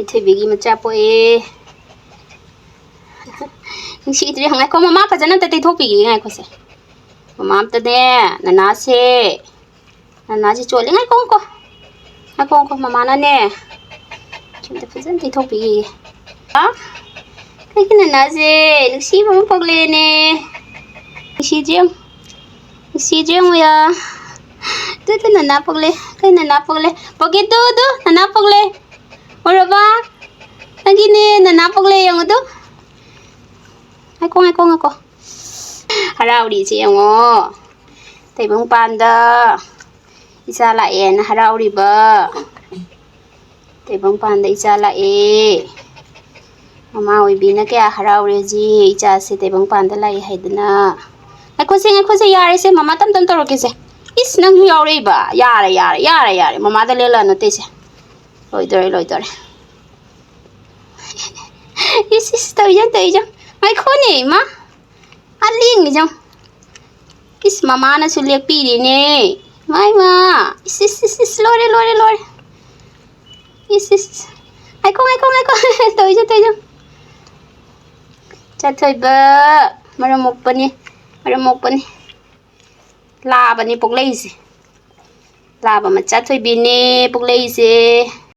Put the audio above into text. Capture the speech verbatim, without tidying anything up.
ꯊꯣꯏꯕꯤꯒꯤ ꯃꯆꯥ ꯄꯣꯛꯑꯦ꯫ ꯅꯨꯡꯁꯤꯗ꯭ꯔꯦ꯫ ꯉꯥꯏꯈꯣ, ꯃꯃꯥ ꯐꯖꯅ ꯑꯝꯇ ꯇꯩꯊꯣꯛꯄꯤꯒꯦ꯫ ꯉꯥꯏꯈꯣꯁꯦ꯫ ꯃꯃꯥ ꯑꯝꯇꯅꯦ, ꯅꯅꯥꯁꯦ꯫ ꯅꯅꯥꯁꯦ ꯆꯣꯠꯂꯦ꯫ ꯉꯥꯏꯈꯣ, ꯉꯥꯏꯈꯣ꯫ ꯉꯥꯏꯈꯣ, ꯉꯥꯏꯈꯣ꯫ ꯃꯃꯥꯅꯅꯦ꯫ ꯁꯤ ꯑꯝꯇ ꯐꯖꯅ ꯇꯩꯊꯣꯛꯄꯤꯒꯦ꯫ ꯑ? ꯑꯩꯒꯤ ꯅꯅꯥꯁꯦ ꯅꯨꯡꯁꯤꯕ ꯑꯃ ꯄꯣꯛꯂꯦꯅꯦ꯫ ꯅꯨꯡꯁꯤꯗ꯭ꯔꯦ ꯌꯦꯡꯉꯨ꯫ ꯅꯨꯡꯁꯤꯗ꯭ꯔꯦ ꯌꯦꯡꯉꯨ ꯌꯥ꯫ ꯇꯨ, ꯇꯨ, ꯅꯅꯥ ꯄꯣꯛꯂꯦ꯫ ꯑꯩꯈꯣꯏ ꯅꯅꯥ ꯄꯣꯛꯂꯦ꯫ ꯄꯣꯛꯀꯦ, ꯇꯨ, ꯇꯨ, ꯅꯅꯥ ꯄꯣꯛꯂꯦ꯫ ꯎꯔꯕ? ꯅꯪꯒꯤꯅꯦ, ꯅꯅꯥ ꯄꯣꯛꯂꯦ ꯌꯦꯡꯉꯨ ꯇꯨ꯫ ꯉꯥꯏꯈꯣ, ꯉꯥꯏꯈꯣ, ꯉꯥꯏꯈꯣ꯫ ꯍꯔꯥꯎꯔꯤꯁꯦ ꯌꯦꯡꯉꯣ꯫ ꯇꯥꯏꯕꯪꯄꯥꯟꯗ ꯏꯆꯥ ꯂꯥꯛꯑꯦꯅ ꯍꯔꯥꯎꯔꯤꯕ꯫ ꯇꯥꯏꯕꯪꯄꯥꯟꯗ ꯏꯆꯥ ꯂꯥꯛꯑꯦ꯫ ꯃꯃꯥ ꯑꯣꯏꯕꯤꯅ ꯀꯌꯥ ꯍꯔꯥꯎꯔꯦ ꯍꯧꯖꯤꯛ, ꯏꯆꯥꯁꯦ ꯇꯥꯏꯕꯪꯄꯥꯟꯗ ꯂꯥꯛꯑꯦ ꯍꯥꯏꯗꯅ꯫ ꯉꯥꯏꯈꯣꯁꯦ, ꯉꯥꯏꯈꯣꯁꯦ, ꯌꯥꯔꯦꯁꯦ, ꯃꯃꯥ ꯇꯞ ꯇꯞ ꯇꯧꯔꯛꯀꯦꯁꯦ꯫ ꯏꯁ, ꯅꯪꯁꯨ ꯌꯥꯎꯔꯛꯏꯕ? ꯌꯥꯔꯦ, ꯌꯥꯔꯦ, ꯌꯥꯔꯦ, ꯌꯥꯔꯦ, ꯃꯃꯥꯗ ꯂꯦꯜꯂꯛꯑꯅꯨ ꯇꯩꯁꯦ꯫ ꯂꯣꯏꯗꯣꯔꯦ, ꯂꯣꯏꯗꯣꯔꯦ꯫ ꯏꯁ, ꯏꯁ, ꯇꯧꯏꯖ, ꯇꯧꯏꯖ꯫ ꯉꯥꯏꯈꯣꯅꯦ, ꯏꯃꯥ꯫ ꯑꯥ, ꯂꯦꯡꯉꯤꯖ꯫ ꯏꯁ, ꯃꯃꯥꯅꯁꯨ ꯂꯦꯛꯄꯤꯔꯤꯅꯦ꯫ ꯃꯥꯏ ꯃꯥ꯫ ꯏꯁ, ꯏꯁ, ꯏꯁ, ꯏꯁ, ꯂꯣꯏꯔꯦ, ꯂꯣꯏꯔꯦ, ꯂꯣꯏꯔꯦ꯫ ꯏꯁ, ꯏꯁ, ꯏꯁ꯫ ꯉꯥꯏꯈꯣ, ꯉꯥꯏꯈꯣ, ꯉꯥꯏꯈꯣ꯫ ꯇꯧꯏꯖ, ꯇꯧꯏꯖ꯫ ꯆꯥꯊꯣꯏꯕ ꯃꯔꯝ ꯃꯣꯛꯄꯅꯤ, ꯃꯔꯝ ꯃꯣꯛꯄꯅꯤ꯫ ꯂꯥꯕꯅꯤ ꯄꯣꯛꯂꯛꯏꯁꯦ꯫ ꯂꯥꯕ ꯃꯆꯥ ꯊꯣꯏꯕꯤꯅꯦ ꯄꯣꯛꯂꯛꯏꯁꯦ꯫